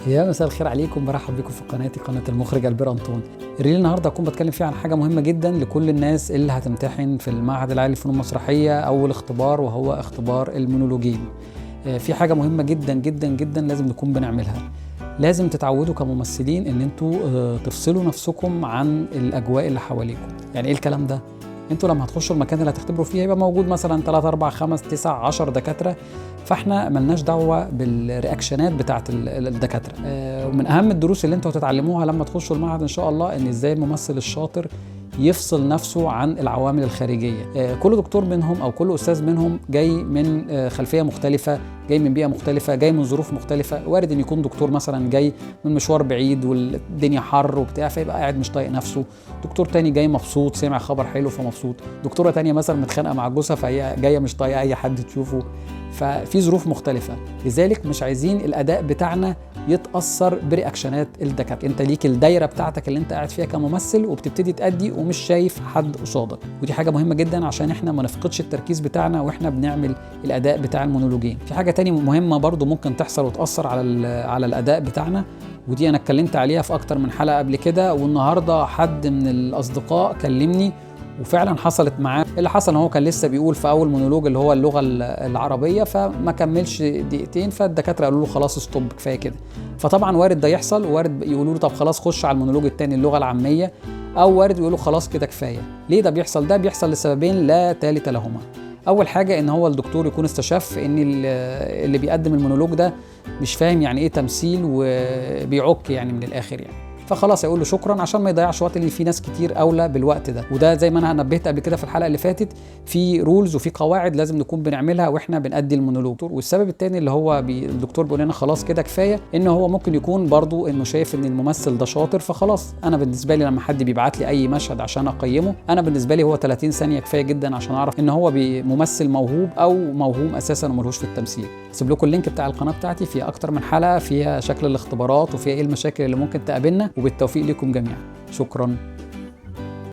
يا مساء الخير عليكم، برحب بكم في قناتي، قناة المخرج البير أنطون. ال reel النهارده هكون بتكلم فيه عن حاجة مهمة جدا لكل الناس اللي هتمتحن في المعهد العالي للفنون المسرحية أول اختبار، وهو اختبار المونولوجين. في حاجة مهمة جدا جدا جدا لازم نكون بنعملها. لازم تتعودوا كممثلين ان انتوا تفصلوا نفسكم عن الاجواء اللي حواليكم. يعني ايه الكلام ده؟ انتوا لما هتخشوا المكان اللي هتختبروا فيه هيبقى موجود مثلا 3 4 5 9 10 دكاترة، فاحنا ملناش دعوه بال reactionات بتاعه الدكاترة. ومن اهم الدروس اللي انتوا هتتعلموها لما تخشوا المعهد ان شاء الله ان ازاي الممثل الشاطر يفصل نفسه عن العوامل الخارجية. كل دكتور منهم او كل استاذ منهم جاي من خلفية مختلفة، جاي من بيئة مختلفة، جاي من ظروف مختلفة. وارد ان يكون دكتور مثلا جاي من مشوار بعيد والدنيا حر وبتاع، فيبقى قاعد مش طايق نفسه. دكتور تاني جاي مبسوط، سمع خبر حلو فمبسوط. دكتورة تانية مثلا متخانقه مع جوزها فهي جاية مش طايقة اي حد تشوفه. ففي ظروف مختلفة، لذلك مش عايزين الاداء بتاعنا يتاثر ب reactionات الدكاترة. انت ليك الدايرة بتاعتك اللي انت قاعد فيها كممثل وبتبتدي تأدي ومش شايف حد قصادك، ودي حاجة مهمة جدا عشان احنا ما نفقدش التركيز بتاعنا واحنا بنعمل الاداء بتاع المونولوجين. في حاجة تاني مهمة برضو ممكن تحصل وتاثر على الاداء بتاعنا، ودي انا اتكلمت عليها في اكتر من حلقة قبل كده، والنهارده حد من الاصدقاء كلمني وفعلا حصلت معاه. اللي حصل ان هو كان لسه بيقول في اول مونولوج اللي هو اللغة العربية، فما كملش دقيقتين فالدكاتره قالوا له خلاص stop كفاية كده. فطبعا وارد ده يحصل، وارد يقولوا له طب خلاص خش على المونولوج الثاني اللغة العامية، او وارد يقولوا خلاص كده كفاية. ليه ده بيحصل؟ ده بيحصل لسببين لا ثالث لهما. اول حاجة ان هو الدكتور يكون استشف ان اللي بيقدم المونولوج ده مش فاهم يعني ايه تمثيل وبيعك يعني من الاخر يعني، فخلاص يقول له شكرا عشان ما يضيعش وقت، اللي في ناس كتير اولى بالوقت ده. وده زي ما انا نبهت قبل كده في الحلقة اللي فاتت، في rules وفي قواعد لازم نكون بنعملها واحنا بنأدي المونولوج. والسبب الثاني اللي هو الدكتور بيقول لنا خلاص كده كفاية، ان هو ممكن يكون برضو انه شايف ان الممثل ده شاطر، فخلاص انا بالنسبة لي لما حد بيبعت لي اي مشهد عشان اقيمه، انا بالنسبة لي هو 30 ثانية كفاية جدا عشان اعرف ان هو ممثل موهوب او موهوم اساسا وملهوش في التمثيل. هسيب لكم ال link بتاع القناة بتاعتي، فيها اكتر من حلقة، فيها شكل الاختبارات وفيها ايه المشاكل اللي ممكن تقابلنا، وبالتوفيق لكم جميعا. شكرا.